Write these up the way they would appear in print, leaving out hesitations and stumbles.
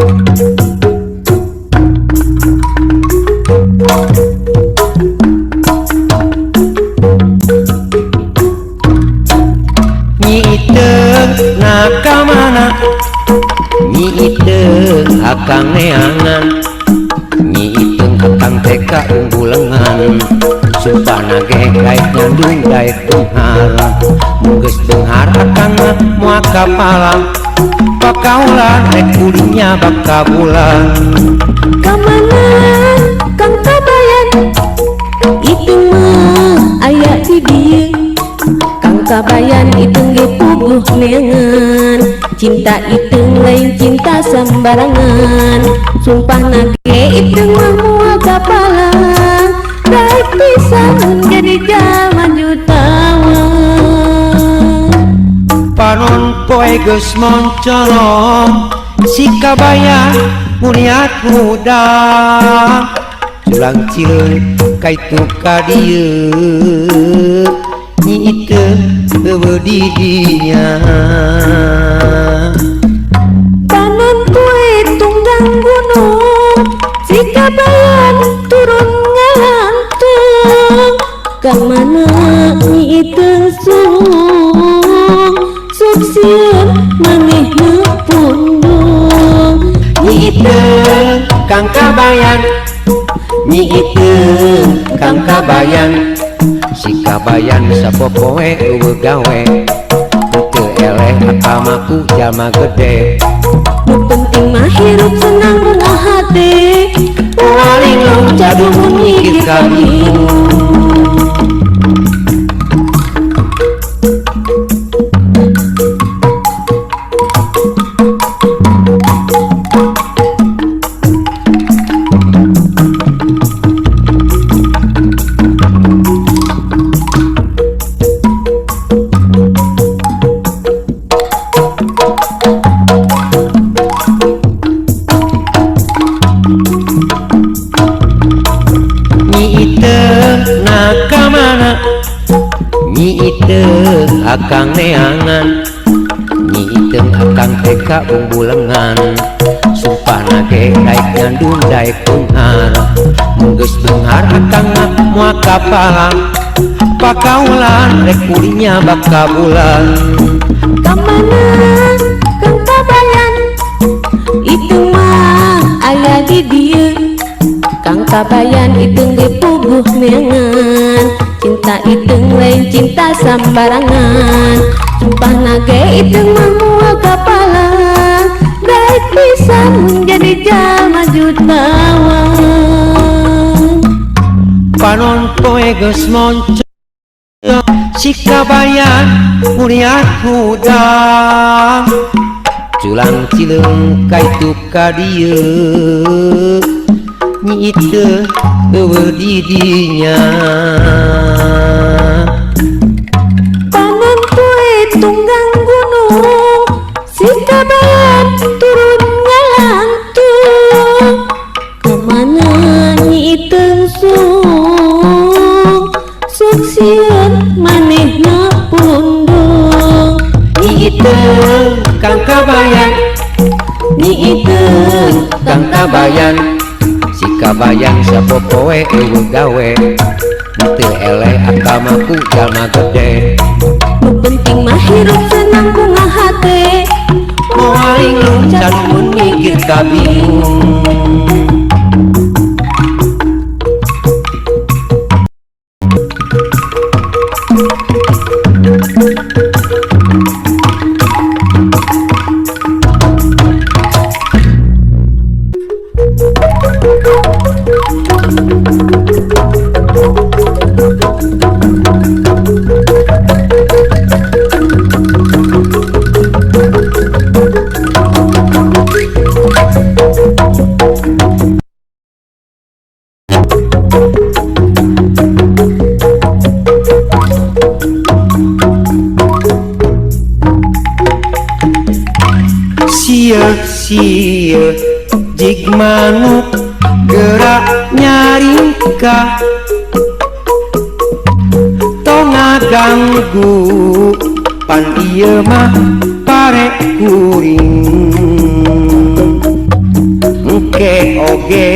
Nyi Iteung na ka mana? Nyi Iteung akang neangan. Nyi Iteung akang teh kaunggulengan. Sumpah nage daek nyandung daek beunghar. Mun geus beunghar akang mah moal kapalang. Pakaulan rek kulinya baka bulan. Ka mana Kang Kabayan? Iteung mah aya di dieu. Kang Kabayan iteung ge puguh neangan. Cinta iteung lain cinta sembarangan. Sumpah nage iteung mah moal kapalang. Daek pisan jadi jalma jutawan. Panon poe geus moncorong, si Kabayan muniat hudang. Culang cileung kaitu ka dieu, Nyi Iteung eueuh di dinya. Panon poe tunggang gunung, si Kabayan turun ngalantung. Ka mana Nyi Iteung sung, sok sieun manehna pundung. Nyi Iteung Kang Kabayan, Nyi Iteung Kang Kabayan. Si Kabayan sapopoe eueuh gawe, teu eleh akal mah ku jalma gede. Nu penting mah hirup senang bunga hate. Moal linglung jadu mun mikir ka bingung. Nyi Iteung na ka mana? Nyi Iteung akang neangan. Nyi Iteung akang teh kaunggulengan. Sumpah nage daek nyandung daek beunghar. Mun geus beunghar akang mah moal kapalang. Pakaulan rek kulinya baka bulan. Ka mana Kang Kabayan? Iteung mah aya di dieu. Kang Kabayan iteung ge puguh neangan. Cinta iteung lain cinta sembarangan. Sumpah nage iteung mah moal kapalang. Daek pisan jadi jalma jutawan. Panon poe geus moncorong, si Kabayan muniat hudang. Culang cileung kaitu ka dieu, Nyi Iteung eueuh di dinya. Panon poe tunggang gunung, si Kabayan turun ngalantung. Ka mana Nyi Iteung sung, sok sieun manehna pundung. Nyi Iteung Kang Kabayan, Nyi Iteung Kang Kabayan. Si Kabayan sapopoe eueuh gawe, teu eleh akal mah ku jalma gede. Nu penting mah hirup senang bunga hate. Moal linglung can mun mikir ka bingung. Sieu jig manuk gerak nyaringkah, tong ngaganggu pan ieu mah pare kuring. oge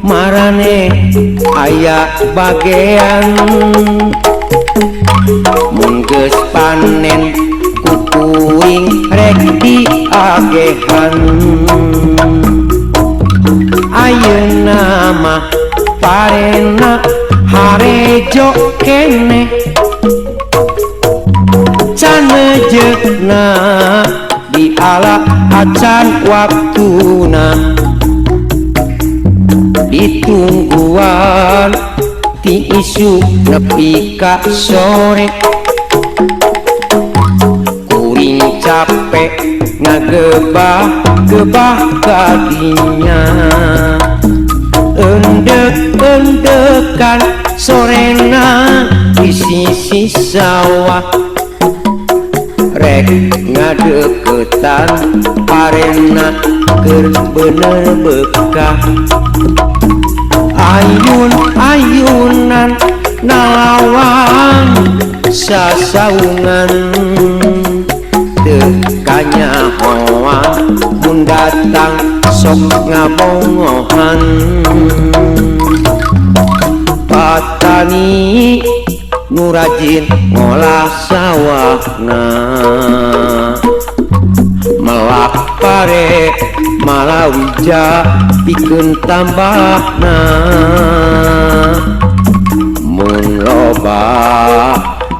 marane aya bagean mun geus panen ku kuring rek diagehan ayeuna mah parena harejo keneh can ejekna diala acan waktuna ditungguan ti isuk nepi ka sore kuring capek ngagebah gebah kadinya endek-endekan sorena di sisi sawah rek ngadeukeutan parena keur bener bekah ayun-ayunan nalawang sasaungan teu kanyahoan mun datang sok ngabongohan patani nu rajin ngolah sawahna melak pare malawija pikeun tambahna mun loba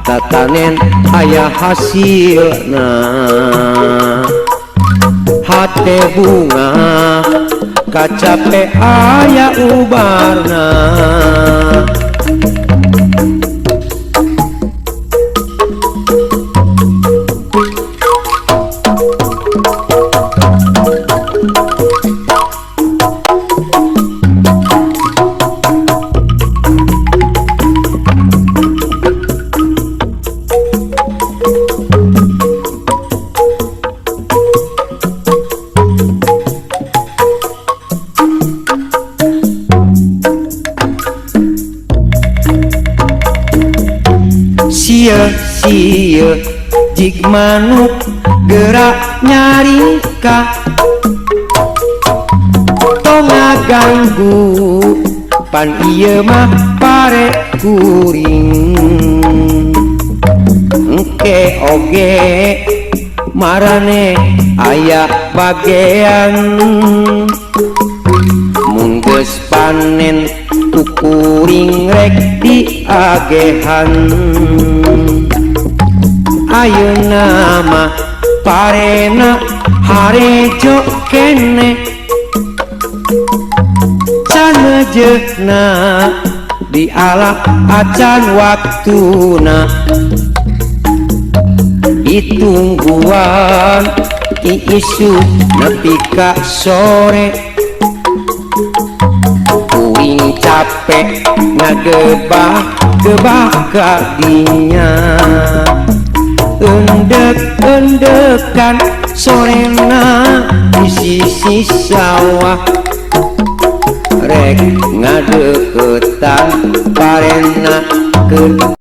tatanen aya hasilna hate bunga kacape aya ubarna. Sia-sia jig manuk gerak nyaringka tong ngaganggu pan ieu mah pare kuring engke oge marane aya bagean mun geus panen ku kuring rek diagehan ayeuna mah parena harejo keneh can ejekna diala acan waktuna ditungguan ti isuk nepi ka sore kuring capek ngagebah gebah kadinya endek-endekan sorena di sisi sawah rek ngadeuketan parena keur.